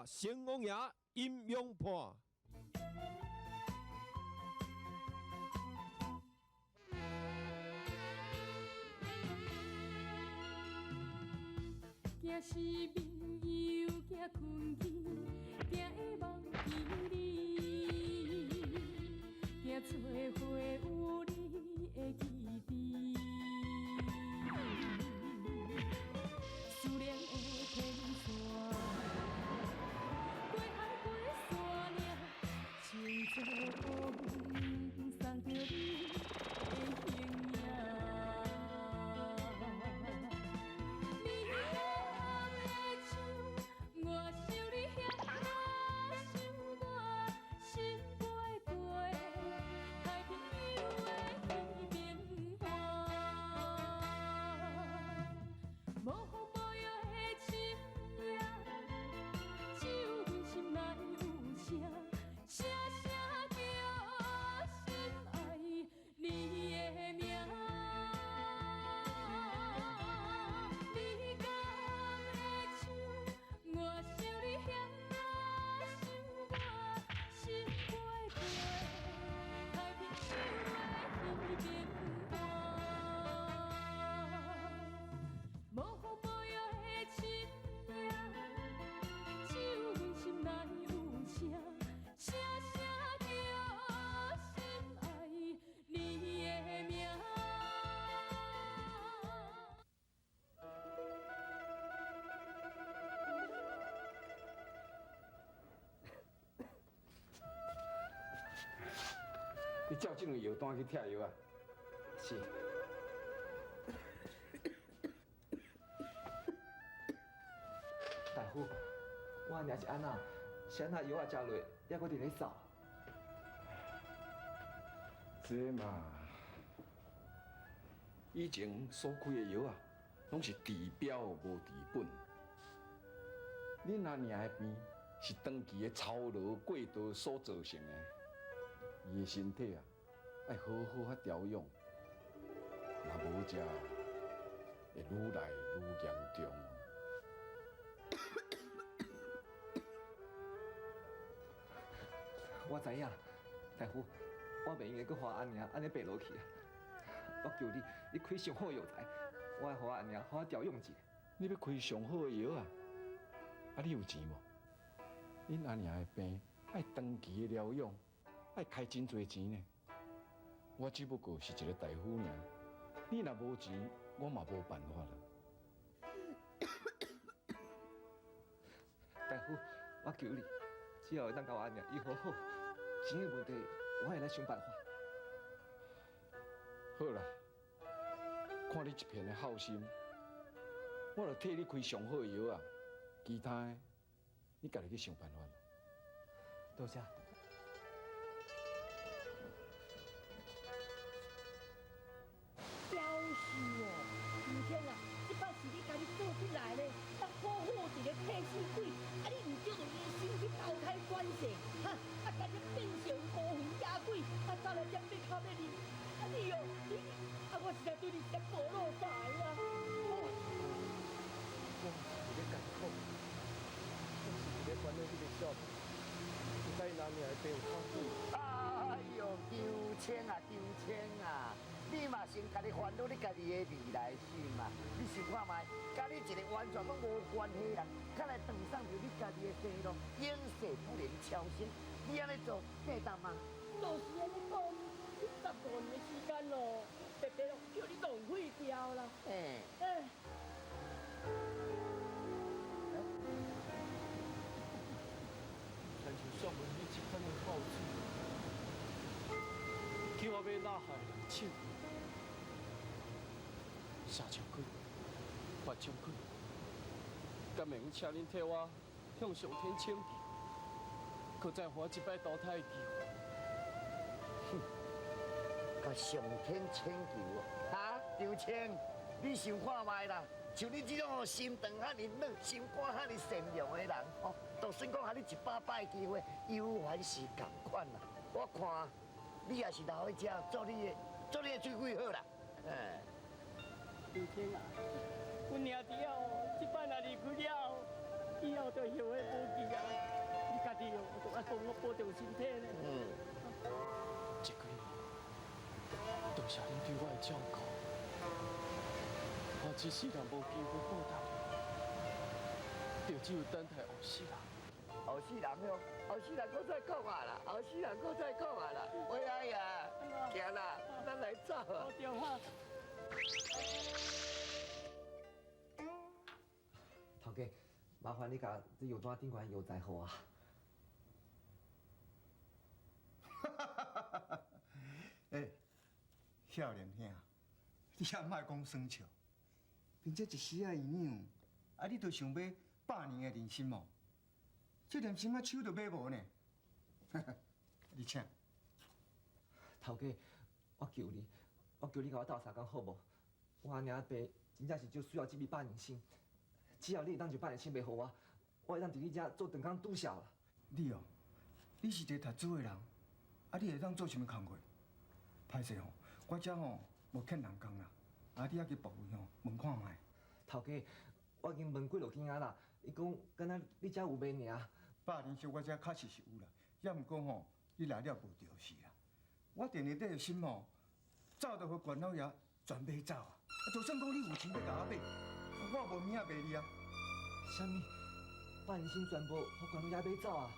成王爷阴阳判》。惊失眠又惊困去，惊会忘记你，惊找回有你的记忆。思念的天线，过海过山岭，穿做风，送著你的形影。你敢会像我想你遐想我，心飞过太平洋的彼边岸。无风无雨的深夜，只有阮心内有声，声声叫心爱你的名。你敢会像我想你遐想我，心飞过太平洋的彼边岸。无风无雨的深夜，只有阮心内有声，声声叫心爱你的名。你照这份药单去拆药啊？是。大夫，我阿娘是按怎？是按怎药仔食落，犹阁伫咧扫？这嘛，以前所开的药啊，拢是治标无治本。恁阿娘的病是长期的操劳过度所造成的，伊的身体啊，爱好好啊调养，若无才会愈来愈严重。我知影，大夫，我袂用得阁予阿娘按呢病落去啊！我求你，你开上好药材，我爱予阿娘好好调养一下。你欲开上好的药啊？啊，你有钱无？恁阿娘的病爱长期的疗养，爱开真济钱呢。我只不过是一个大夫尔，你若无钱，我嘛无办法啦。大夫，我求你，只要会当共我阿娘医好好，钱的问题我会来想办法。好啦，看你一片的孝心，我就替你开上好的药啊，其他的你家己去想办法。多谢。夭寿哦，张天啊，这摆是你家己做出来的，当好好一个替死鬼，啊你毋对就医生去投胎转世，哈，啊干脆变成孤魂野鬼，啊走来这欲哭欲流，啊你哦，你，啊我实在对你真无落才啊！我毋是伫咧艰苦，我是伫咧烦恼这个少年，毋知𪜶阿娘的病有较久。哎呦，张青啊，张青啊，你嘛先家己烦恼你家己的未来是嘛？你想看觅，佮你一个完全拢无关系的人，较来断送著你家己的生路，永世不能超生。你按呢做对当吗？就是按呢讲，这15年的时间咯，白白咯叫你浪费掉啦。哎。亲像算文你这款的孝子，叫我欲落害人手，沙将军、范将军，敢会用请恁替我向上天请求，阁再予我一摆投胎的机会？哼，共上天请求啊！哈，张青，你想看觅啦？像你这种心肠遐尔软、心肝遐尔善良的人，吼，就算讲予你100摆机会，犹原是仝款啦。我看你也是留伫遮做你的水鬼好啦。嗯。张青啊，阮兄弟哦，这摆若离开了后，以后就后悔无及啊。身體呢。嗯。這幾年，多謝恁對我的照顧，我這世人無機會報答你，就只有等待後世人。後世人喲，後世人閣再講啊啦，後世人閣再講啊啦。喂哎呀，行啦，咱來走啊。對哈。頭家，麻煩你共這藥單頂懸藥材予我。欸，少年兄，你也莫講耍笑，憑這一絲仔營養，啊，你就想買百年的人參哦？這粒參仔手都買無呢。你請。頭家，我求你，我求你共我鬥相共好無？我阿娘病，真正是足需要這味百年參。只要你會當將百年參賣予我，我會當佇你遮做長工拄痟啦。你哦，你是一個讀書的人，啊，你會當做啥物工課？歹勢吼，我遮吼無欠人工啦，啊，你愛去別位吼問看覓。頭家，我已經問幾落間仔啦，伊講敢若你遮有賣爾。百年參我遮確實是有啦，也毋過吼，你來了無著是啦。我定定底的心吼，早就予關老爺全買走啊！就算講你有錢欲共我買，我也無物仔賣你啊。啥物？百年參全部予關老爺買走啊？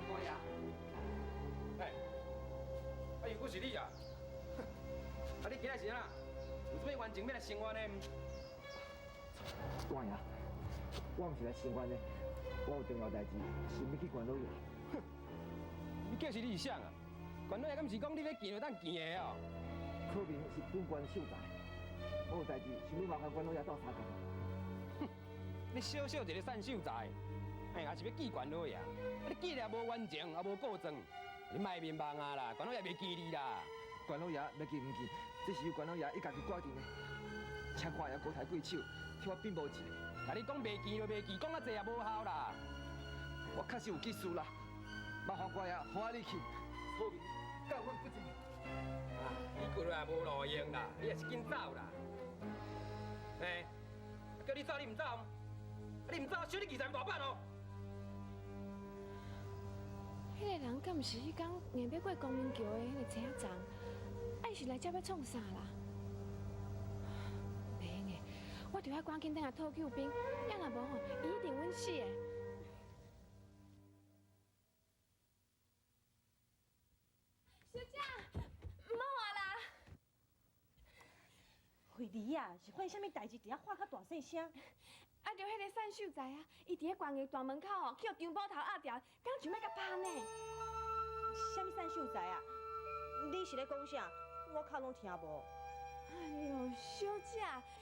大爺，哎，啊又閣是你啊！啊你今仔是按怎？有啥物冤情欲來伸冤的？大爺，我毋是來伸冤的，我有重要代誌，想欲去關老爺。哼，你叫是你是誰啊？關老爺敢毋是講你欲見就當見的哦？可明是本關秀才，我有代誌想欲麻煩關老爺鬥相共。哼，你小小一个散秀才，哎，也是欲見關老爺？啊，你見了無冤情，也無告狀，你莫眠夢啊啦！關老爺袂記你啦。關老爺欲記毋記？這是由關老爺伊家己決定的。請關爺高抬貴手，替我變無一下。共你講袂記就袂記，講較濟也無效啦。我確實有急事啦，麻煩關爺，予我入去。好面，教阮不濟。你過來也無路用啦，你也是緊走啦。嘿，叫你走你毋走，你毋走，收你二十大板哦。彼个人敢毋是彼工硬欲過光明橋的彼个青仔叢？啊，伊是來遮欲創啥啦？袂用的，我著愛趕緊轉來討救兵，要若無吼，伊一定穩死的。小姐，毋好啊啦！慧妮啊，是發生啥物代誌？佇遐喊較大細聲？啊，就彼個散秀才啊，伊佇咧關衙大門口吼，去予張捕頭壓牢，敢像欲共拍呢。啥物散秀才啊？你是咧講啥？我較攏聽無。哎喲，小姐，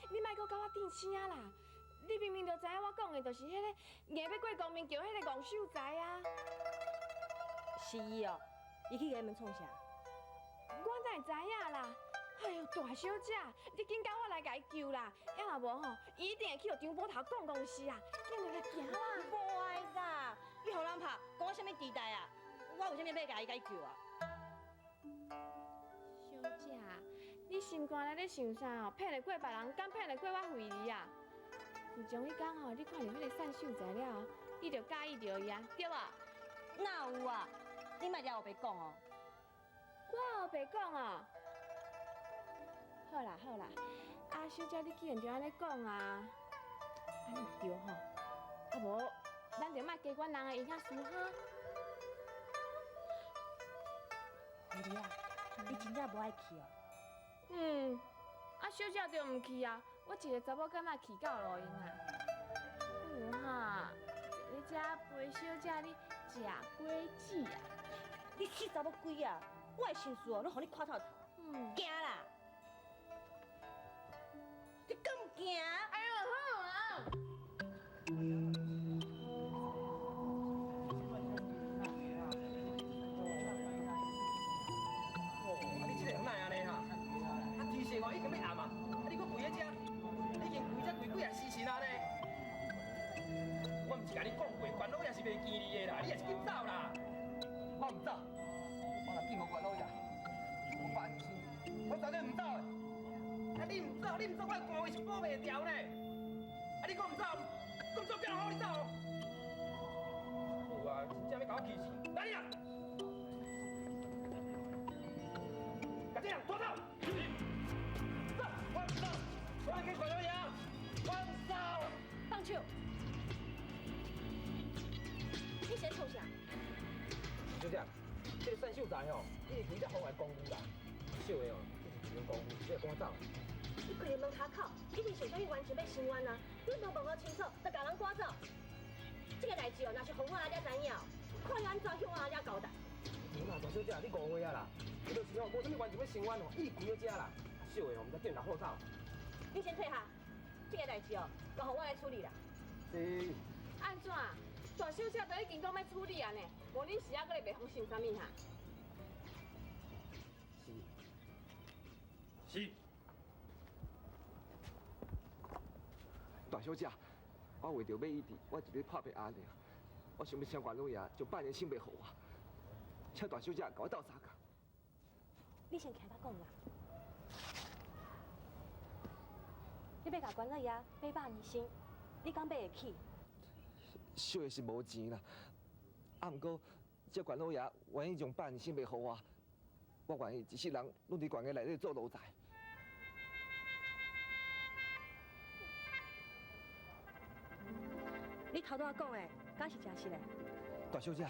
你莫閣共我鎮聲啦！你明明就知影我講的，就是彼個硬欲過光明橋彼個戇秀才啊。是伊哦，伊去衙門創啥？我哪會知影啦？哎喲，大小姐，你緊共我來共伊救啦！要若無吼，伊一定會去予張捕頭講講死啊！緊來行啦！無愛啦！你予人拍，講我啥物地帶啊？我為啥物欲共伊共伊救啊？小姐，你心肝內咧想啥哦？騙會過別人，敢騙會過我惠兒啊？自從彼工吼，你看著彼個散秀才了後，你就佮意著伊啊，對無？哪有啊？你莫掠烏白講哦！我烏白講哦。好啦好啦，啊小姐，你既然就按呢講啊，按呢對吼？啊無，咱就莫加管人的閒仔事哈。惠兒啊，你真正無愛去哦？嗯，啊小姐就毋去啊，我一個查某囡仔去夠路用啊。不如哈，坐咧遮陪小姐你食果子啊。你死查某鬼啊！我的心事哦，攏予你看透透。嗯。行啦！你敢毋行？哎喲，好啊！哦，啊你這個人哪會按呢哈？啊天色哦已經欲暗啊，啊你閣跪佇遮，你已經跪遮跪幾仔時辰啊呢？我毋是共你講過，關老爺是袂記你的啦，你也是緊走啦。我毋走，走，你毋走，我的官位是保袂牢呢。啊，你阁毋走，阁毋走，叫人予你走。有啊，真正欲共我气死！来人，共这人拖走。走，我毋走，我欲去关老爷，我毋走。放手！你是咧创啥？小姐，这个单秀才吼，伊是开这妨碍公务啦。小的哦，这是一间公务，你会赶走？你规个门跤口，一定想啥物冤情欲伸冤啊？你无问好清楚，就共人赶走。这个代志哦，若是予我阿才知影，看伊按怎向我阿姐交代。无啦，大小姐，你误会啊啦。伊就是吼，无啥物冤情欲伸冤哦，伊规个遮啦。小的哦，毋知叫人好走。你先退下，这个代志哦，交予我来处理啦。是。按怎？大小姐都已经讲欲处理啊呢，无恁是犹阁咧袂放心啥物哈？是。是。大小姐，我为著欲医治，我一日破病阿娘，我想欲请关老爷将百年心卖予我，请大小姐共我斗相共。你先徛甲讲啦。你欲共关老爷买百年参，你敢买会起？小的是无钱啦，啊，毋过这关老爷愿意将百年参卖予我，我愿意一世人拢伫关家内底做奴才。你头拄仔讲的，敢是真实的？大小姐，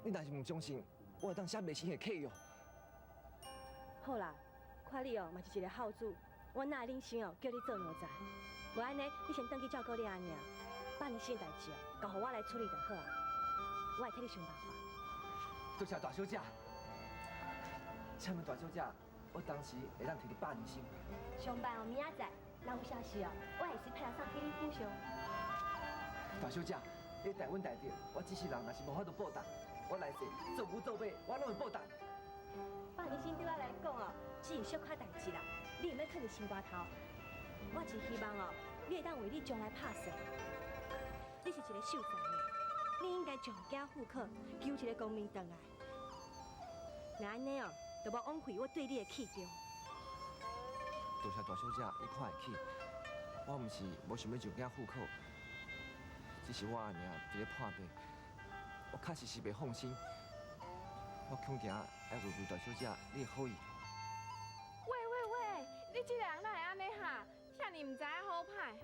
你若是毋相信，我会当写卖身的契约。好啦，看你哦，嘛是一个孝子，我哪会忍心哦叫你做奴才？无按呢，你先转去照顾你阿娘，百年参的代志哦，交予我来处理就好啊。我会替你想办法。多谢大小姐。请问大小姐，我当时会当提著百年参？上班哦，明仔载，若有消息哦，我会使派人送去你府上。大小姐，你待阮大德，我这世人若是无法度报答，我来世做牛做马，我拢会报答。百年参对我来讲哦，只是小可代志啦，你毋免囥伫心肝头。我只希望哦，你会当为你将来拍算。你是一个秀才呢，你应该将囝赴考，求一个功名转来。若按呢哦，就无枉费我对你的器重。多谢大小姐，你看会起。我毋是无想欲将囝赴考，只是我阿娘伫咧破病，我确实是袂放心。我恐惊爱违背大小姐你的好意。喂喂喂，你这个人哪会按呢哈？遮尔毋知影好歹。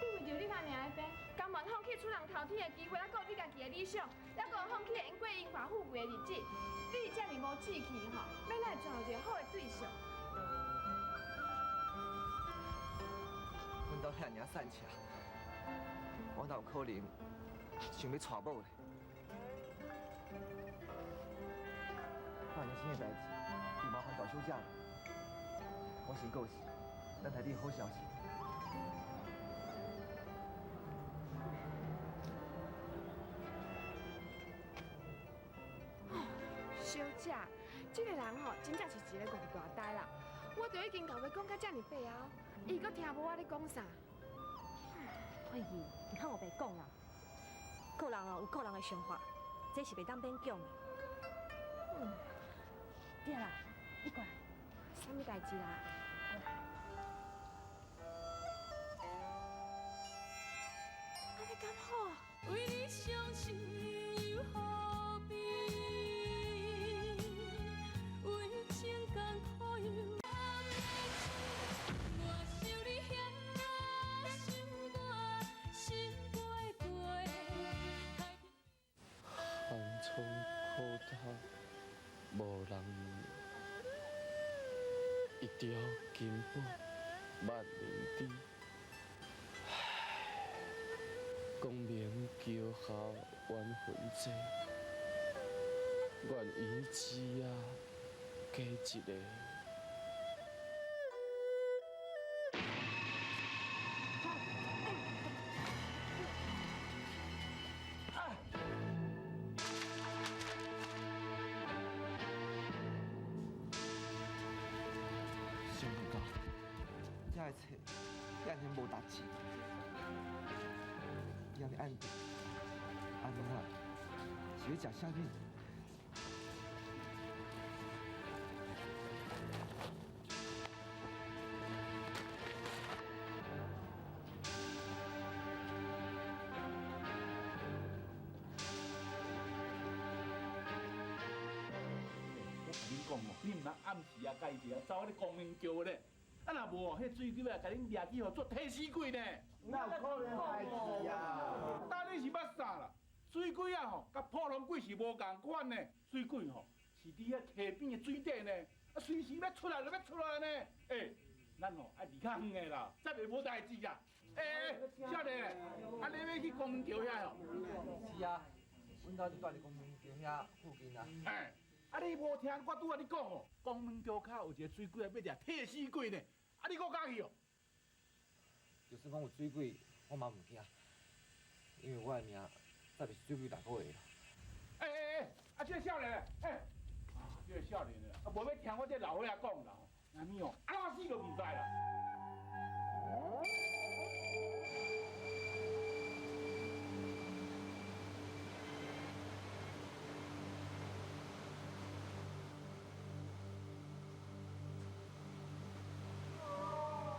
你为著你阿娘的病，甘愿放弃出人头天的机会，还阁有你家己的理想，还阁有放弃会用过荣华富贵的日子，你遮尔无志气吼，欲哪会娶到一个好的对象？阮兜遐尔散赤，我哪有可能想欲娶某咧？百年参的代志，就麻烦大小姐了。我先过去，等待你好消息。小姐，这个人吼，真正是一个戆大呆啦。我都已经共伊讲甲遮尔白啊，伊阁听无我咧讲啥。慧仪，你看我白讲啦，个人哦有个人的想法，这是袂当勉强的。嗯，对啦，你过来。啥物代志啦？过来。按呢敢好？为你伤心又何必？为情艰苦又我想你遐想我，心飞飞。寒窗苦读无人问，一条金箔万人知。唉，功名娇孝冤魂济，愿伊只啊加一个。想袂到，这个册竟然无代志，伊按呢按住，阿娘啊，是欲食啥物？講哦，你毋通暗時啊，家己一个走彼个光明橋咧。啊，若無哦，彼水鬼啊，共恁掠去予做替死鬼呢。哪有可能代誌啊？到底是捌啥啦？水鬼啊吼，佮普通鬼是無仝款呢。水鬼吼是佇遐溪邊的水底呢，啊隨時欲出來就欲出來呢。欸，咱吼愛離較遠的啦，才袂無代誌啊。欸欸，少年，啊你欲去光明橋遐哦？是啊，阮兜就住佇光明橋遐附近啊。欸，啊你無聽我拄仔你講哦，光明橋跤有一個水鬼啊，欲掠替死鬼呢。啊你閣敢去哦？就算講有水鬼，我嘛毋驚，因為我的命再袂是水鬼大哥的啦。欸欸欸，啊這個少年，欸，啊這個少年啊，啊無欲聽我這老歲仔講啦吼，按呢哦，按怎死都毋知啦。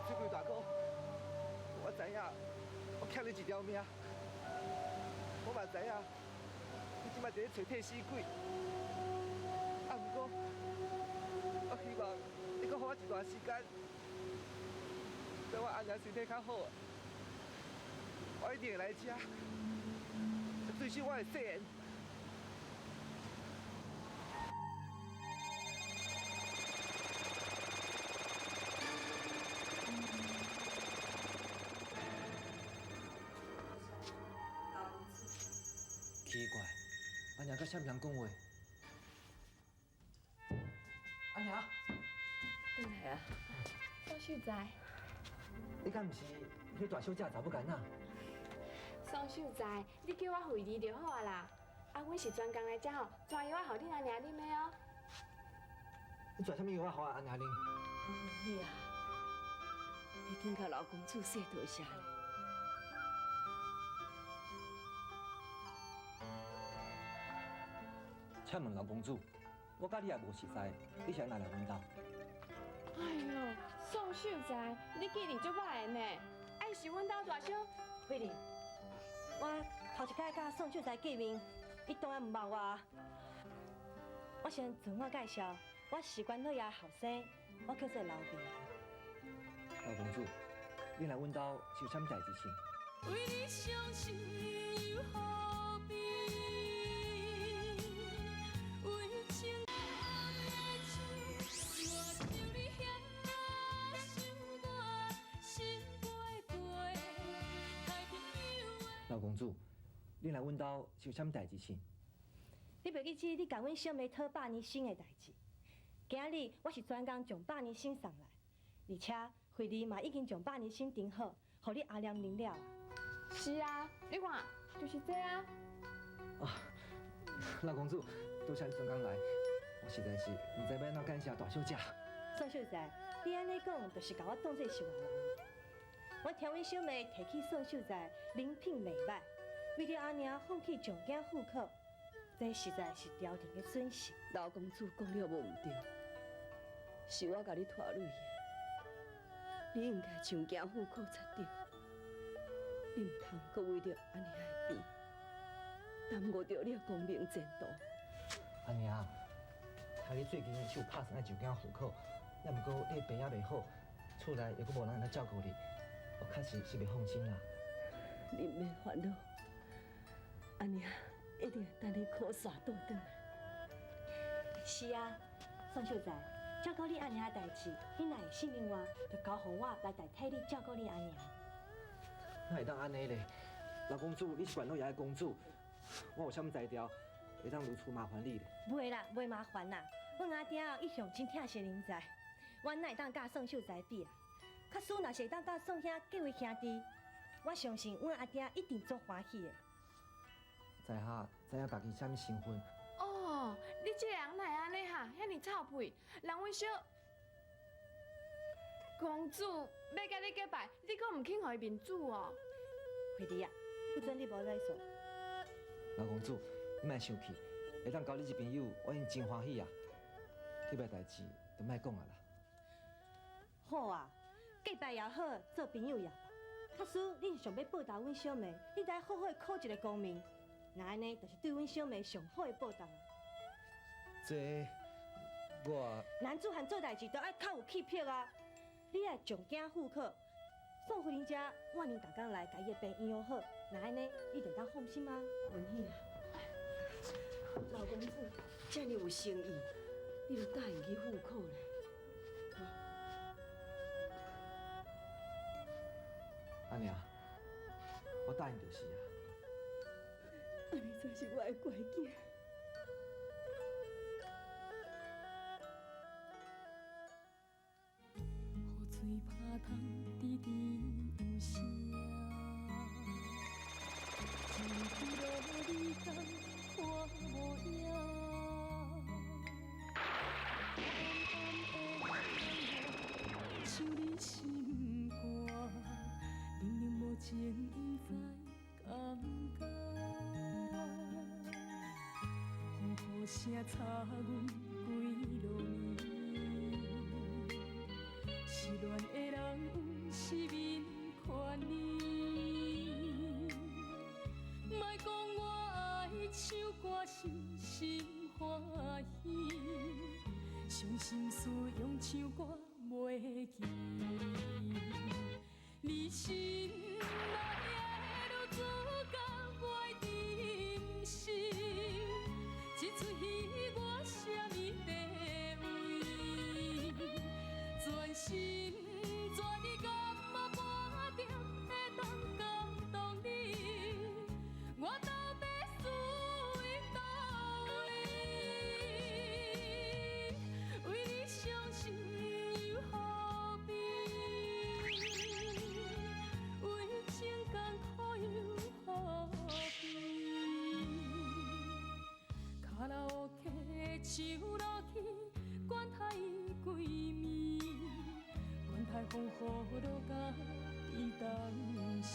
水鬼大哥，我知影，我欠你一條命。我嘛知影，你這擺佇咧揣替死鬼。啊，毋過，我希望你閣予我一段時間，等我阿娘身體較好，我一定會來遮，遵守我的誓言。奇怪，阿娘佮啥物人講話？阿娘，轉來啊！宋秀才，你敢毋是彼大小姐查某囡仔？宋秀才，你叫我惠兒就好啊啦。啊，阮是專工來遮吼，抓藥仔予恁阿娘啉的哦。你抓啥物藥仔予我阿娘啉？你啊，你緊共老公主說多謝咧。請問老公主，我佮你也無熟似，你是按怎來阮兜？哎喲，宋秀才，你記性足歹的呢。啊，伊是阮兜大小。惠玲，我頭一擺佮宋秀才見面，伊當然毋捌我。我先自我介紹，我是關老爺後生，我叫做劉明。老公主，你來阮兜是有啥物代誌是？為你傷心又何必？為情的手，我像你遐想我，心飛飛，太平洋的。老公主，你來阮兜是有啥物代誌是？你袂記得你共阮小妹討百年生的代誌？今日我是專工將百年參送來，而且惠兒嘛已經將百年參訂好，予你阿娘啉了。是啊，你看，就是這啊。啊，老公主，多謝你專工來，我實在是毋知欲按怎感謝大小姐。宋秀才，你按呢講，就是共我當做是外人。我聽阮小妹提起宋秀才人品袂歹，為著阿娘放棄上京赴考，這實在是朝廷的損失。老公主講了無毋對，是我共你拖累的，你應該上京赴考才對。你毋通閣為著阿娘的病，耽誤著你的光明前途。阿娘，聽你最近是有拍算欲上京赴考，也毋過你病也袂好，厝內又閣無人來照顧你，我確實是袂放心啦。你毋免煩惱，阿娘一定會等你考煞倒轉來。是啊，宋秀才，照顧你阿娘的代誌，你若會信任我，就交予我來代替你照顧你阿娘。哪會當按呢咧？老公主，你是元老爺的公主，我有啥物才調，會當如此麻煩你咧？袂啦，袂麻煩啦。阮阿爹一向真疼惜人才，我哪會當佮宋秀才比啊？假使若是會當佮宋兄結為兄弟，我相信阮阿爹一定足歡喜的。在下知影家己啥物身份。哦，你這個人哪會按呢哈？遐爾臭屁，人阮小公主欲佮你結拜，你閣毋肯予伊面子哦？惠兒啊，不准你無禮數。老公主，你莫生氣，會當交你這朋友，我已經真歡喜啊。結拜代誌就莫講啊啦。好啊，結拜也好，做朋友也罷。假使你是想欲報答阮小妹，你得好好考一個功名。若按呢，就是對阮小妹上好的報答。這，我男子汉做代志都愛較有氣魄啊！你愛將囝付考，宋夫人遮萬年逐工來共伊的病醫好，若按呢，你就當放心啊。文兄，老公子遮爾有誠意，你就答應去赴考咧？阿娘，我答應就是啊。按呢才是我的乖囝。雨水拍窗，吱吱有声。一滴露你敢看无影？暗暗的像你心肝，冷冷无情，不知甘不甘。呼呼声插阮规路暝。失恋的人有时眠权利，莫讲我爱唱歌是心欢喜，伤心事用唱歌袂记。你心内的女子甲我的真心，这出戏我啥物地位？全心全意，感觉半点会当感动你？我到底输佇佗位？為你傷心又何必？為情艱苦又何必？卡拉 OK 唱落去，管他伊幾暝，管他風雨落甲伫當時。